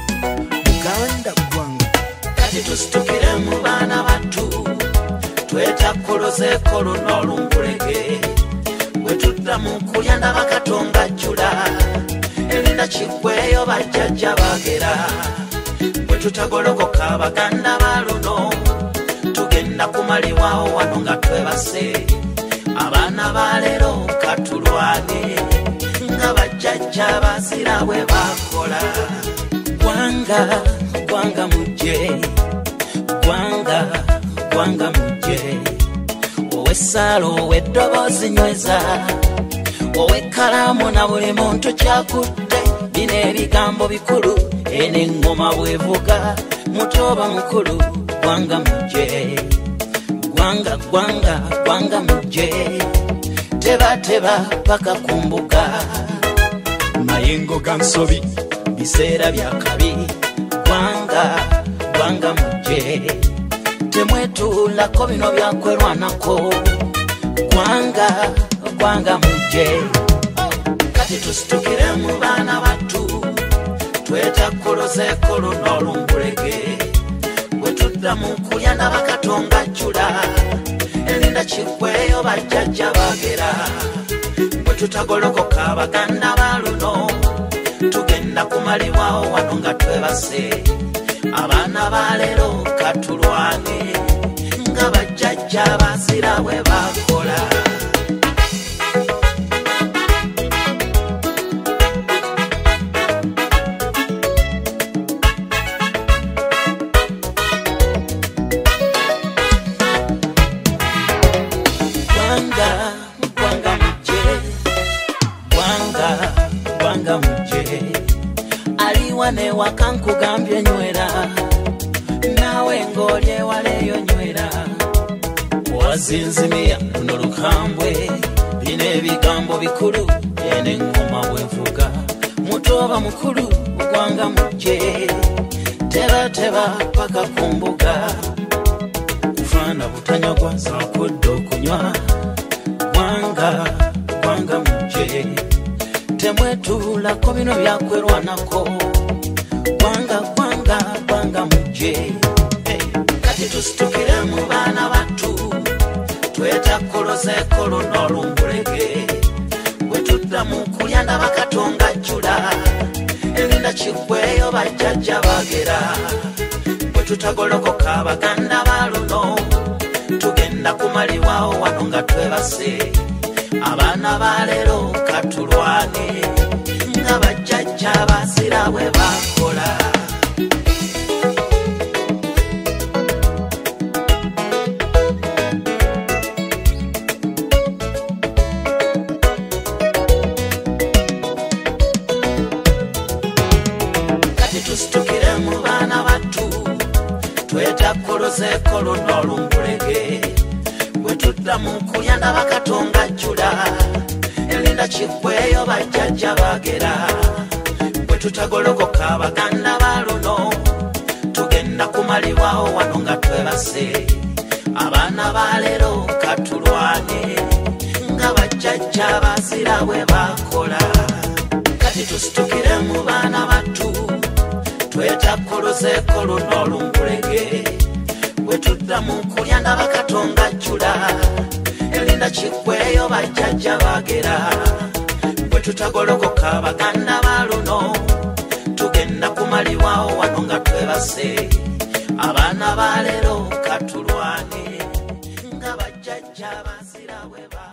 Uganda gwanga kati tusitukire mu baana battu twetakolozeeko luno olumbulege bwe tudda mu kulya ndaba Katonda ajjula erinda kiggweyo bajjajja bagera bwe tutagolokoka Abaganda ba luno tugenda kumalibwawo wano nga twebase abaana ba leero katulwane nga bajjajja bazira bwe bakola. Gwanga, gwanga mujje, gwanga, gwanga mujje, ow'essaala ow'eddoboozi nyweza, ow'ekkalaamu na buli muntu kyakutte, bino ebigambo bikulu, eno eŋŋoma bw'evuga, muto oba mukulu, gwanga mujje, gwanga, gwanga, gwanga mujje, teba teba paka ku mbuga, mayengo ga nsobi biseera bya kabi, gwanga, gwanga mujje, temwetuulako bino byakwerwanako, gwanga, gwanga mujje. Kati tusitukire mu baana battu twetakolozeeko luno olumbulege bwe tudda mu kulya ndaba Katonda ajjula erinda kiggweyo bajjajja bagera bwe tutagolokoka Abaganda ba luno tugenda kumalibwawo wano nga twebase abaana ba leero katulwane nga bajjajja bazira bwe bakola. Gwanga, gwanga mujje, gwanga, gwanga mujje, aliwa ne waka nkugambye nywera, naawe ng'oli ewaleeyo nywera, wazinzimia luno lukambwe, bino ebigambo bikulu, eno eŋŋoma bw'evuga, muto oba mukulu, gwanga mujje, teba teba paka ku mbuga, kufaana butanyagwa zaakudda okunywa, gwanga, gwanga mujje, temwetuulako bino byakwerwanako, gwanga, gwanga, gwanga mujje. Kati tusitukire mu baana battu twetakolozeeko luno olumbulege bwe tudda mu kulya ndaba Katonda ajjula erinda kiggweyo bajjajja bagera bwe tutagolokoka Abaganda ba luno tugenda kumalibwawo wano nga twebase abaana ba leero katulwane nga bajjajja bazira bwe bakola. Kati tusitukire mu baana battu twetakolozeeko luno olumbulege bwe tudda mu kulya ndaba Katonda ajjula erinda kiggweyo bajjajja bagera bwe tutagolokoka Abaganda ba luno tugenda kumalibwawo wano nga twebase abaana ba leero katulwane nga bajjajja bazira bwe bakola. Kati tusitukire mu baana battu twetakolozeeko luno olumbulege bwe tudda mu kulya ndaba Katonda ajjula erinda kiggweyo bajjajja bagera bwe tutagolokoka Abaganda ba luno tugenda kumalibwawo wano nga twebase abaana ba leero katulwane nga bajjajja bazira bwe bakola.